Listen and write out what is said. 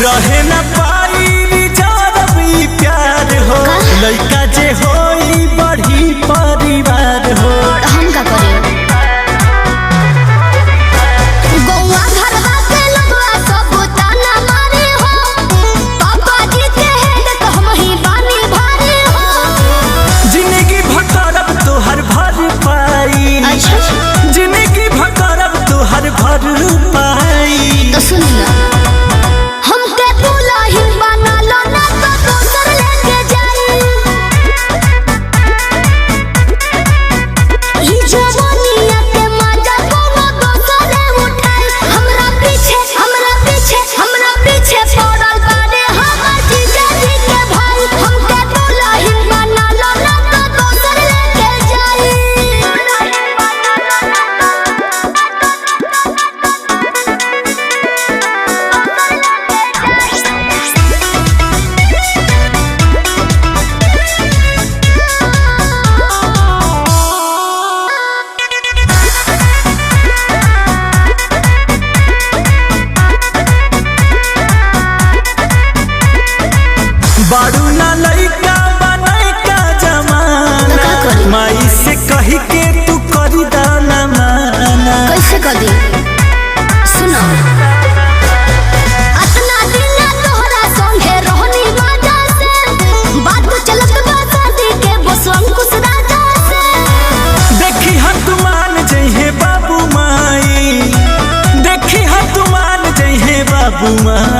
रहे न पाई रिजर्व ई प्यार हो। का? लइका जे होई बढ़ी परिवार हो। हम का करे? गौआ घरवा के लोगवा सब ताना मारे हो, पापा जी के हेड तो हम ही बानी भारी हो। जिंदगी भकरब तोहर भर पाई। अच्छा। जिंदगी भकरब तोहर भर पाई। तो सुन ना, हमके दुल्हन बना लो ना तो दोसर लेके जाई। ई जवानिया के मजा कोनो दोसर उठाई। हमरा पीछे, हमरा पीछे, हमरा पीछे पड़ल बाड़े हमर जीजा जी के भाई। हमके दुल्हन बना लो ना तो दोसर लेके जाई। बारू ना लइका बनाई का जमाना। का करी? माई से कही के तू करी दाना माना। कैसे कर दी? सुनो, अतना दिन तोहरा संगे रहनी मजा से, बात चलत बा शादी के बस अंकुश राजा से। देखी हतमान जइहे बाबू माई, देखी हतमान जइहे बाबू माई।